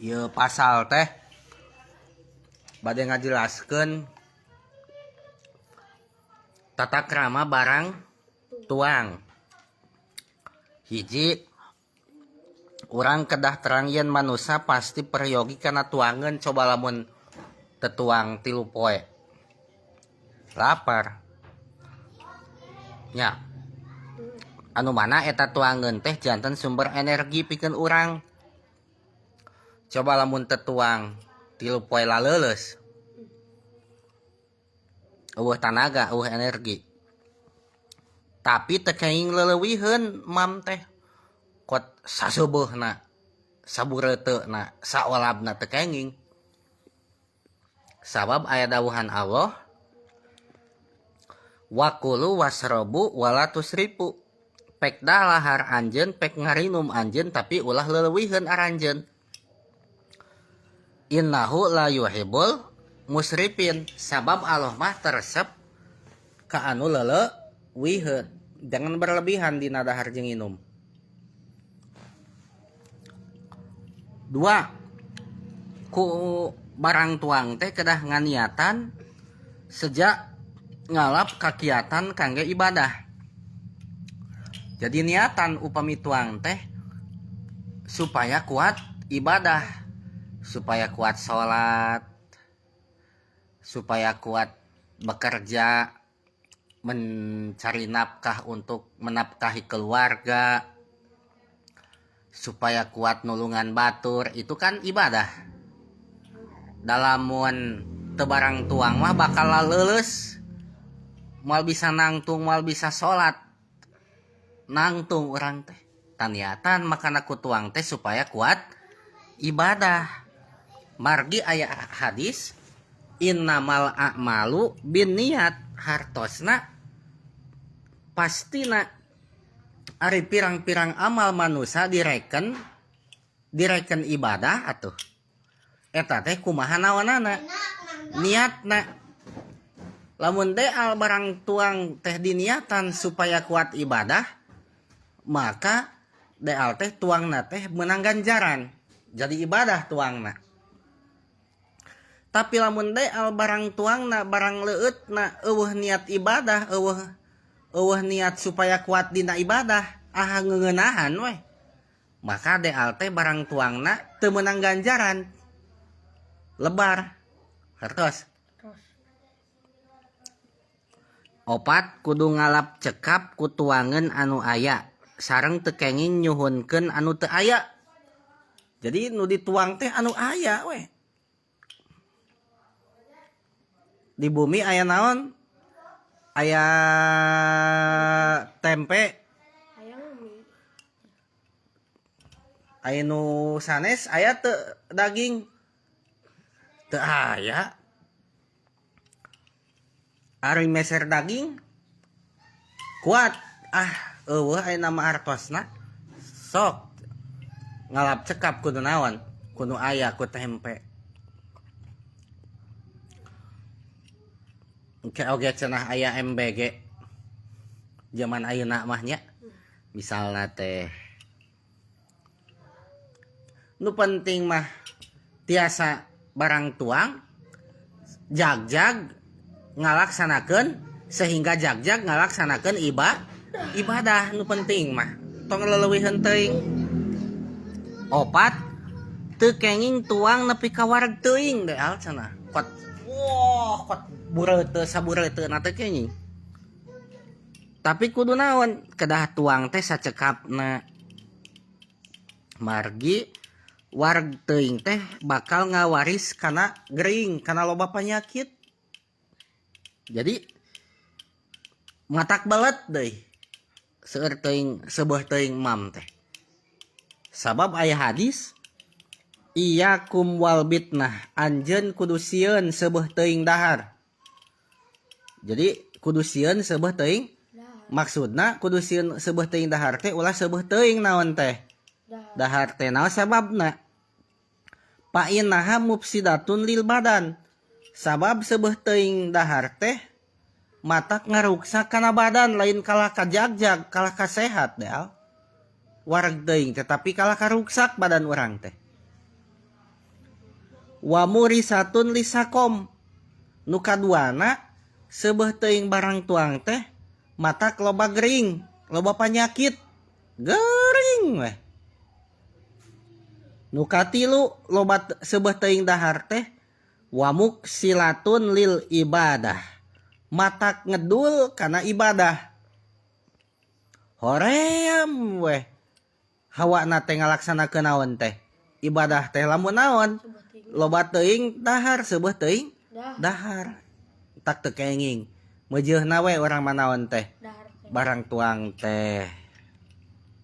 Ieu pasal teh bade ngajelaskeun tata krama barang tuang. Hiji, urang kedah terang yen manusa pasti peryogi kana tuangeun, coba lamun tetuang 3 poe lapar nya. Anu mana eta tuangeun teh janten sumber energi pikeun urang. Coba lamun tetuang 3 poe laleuleus, eueuh tanaga, eueuh energi. Tapi teu kenging leuleuwiheun mam teh, kot saseubeuna, sabureuteuна, saolabna teu kenging. Sabab aya dawuhan Allah, wakulu wasrobu wala tusrifu. Pek dalahar anjeun, pek ngarinum anjeun, tapi ulah leuleuwiheun aranjeun. Innahu la yuhibbul musrifin. Sabab Allah mah teresep ka anu leuleuwiheun. Jangan berlebihan dina dahar jeung nginum. 2, ku barang tuang teh kedah nganiatan sejak ngalap kakiatan kangge ibadah. Jadi niatan upami tuang teh supaya kuat ibadah, supaya kuat sholat, supaya kuat bekerja, mencari nafkah untuk menafkahi keluarga, supaya kuat nulungan batur, itu kan ibadah. Dalamun teu barang tuang mah bakal laleuleus, moal bisa nangtung, moal bisa sholat, nangtung urang teh. Taniatan makana ku tuang teh supaya kuat ibadah. Margi aya hadis innamal a'malu binniyat, hartosna pastina ari pirang-pirang amal manusa direken ibadah atuh. Eta teh kumaha naonana? Niatna. Lamun deal barang tuang teh diniatan supaya kuat ibadah, maka deal teh tuangna teh menang ganjaran. Jadi ibadah tuangna. Tapi lamun deal barang tuangna barang leueutna eueuh niat ibadah, eueuh niat supaya kuat dina ibadah, ah ngeunahan weh. Maka deal teh barang tuangna teu meunang ganjaran. Lebar. Hartos. 4, kudu ngalap cekap ku tuangeun anu aya, sareng teu kenging nyuhunkeun anu teu aya. Jadi nu dituang teh anu aya weh. Di bumi aya naon? Aya tempe. Aya mie. Aya nu sanes aya teu daging? Teu aya. Ari meser daging kuat, ah eueuh aya nama artosna. Sok ngalap cekap kudu naon? Kudu aya ku tempe. Engke oge cenah aya MBG zaman ayeuna mah nya. Misalna teh nu penting mah tiasa barang tuang jagjag ngalaksanakeun, sehingga jagjag ngalaksanakeun ibadah nu penting mah tong leleuwiheun teuing. 4, teu kenging tuang nepi ka wareg teuing deal cenah. Kot wah kot bureuteu sabureuteu na teu kenging. Tapi kudu naon? Kedah tuang teh sacekapna. Margi wareg teuing teh bakal ngawaris kana gering, kana loba penyakit. Jadi matak belet deui seueur teuing seubeuh teuing mam teh. Sabab aya hadis iyakum wal bitnah, anjeun kudu sieun seubeuh teuing dahar. Jadi kudu sieun seubeuh teuing, maksudna kudu sieun seubeuh teuing dahar teh ulah seubeuh teuing naon teh? Dahar teh naon sababna? Fa innaha mufsidatun lil badan. Sabab seubeuh teuing dahar teh matak ngaruksak kana badan, lain kalah ka jagjag, kalah ka sehat deal. Wareg teuing teh tapi kalah ka ruksak badan urang teh. Wa murisatun lisaqom, nu kaduana seubeuh teuing barang tuang teh matak loba gering, loba panyakit, gering weh. Nu katilu, loba seubeuh teuing dahar teh wa muksilatun lil ibadah, matak ngedul kana ibadah. Hoream weh hawana teh ngalaksanakeun naon teh, ibadah teh, lamun naon, loba teuing dahar, seubeuh teuing dahar. Tak teu kenging meujeuhna we urang mah naon teh, barang tuang teh.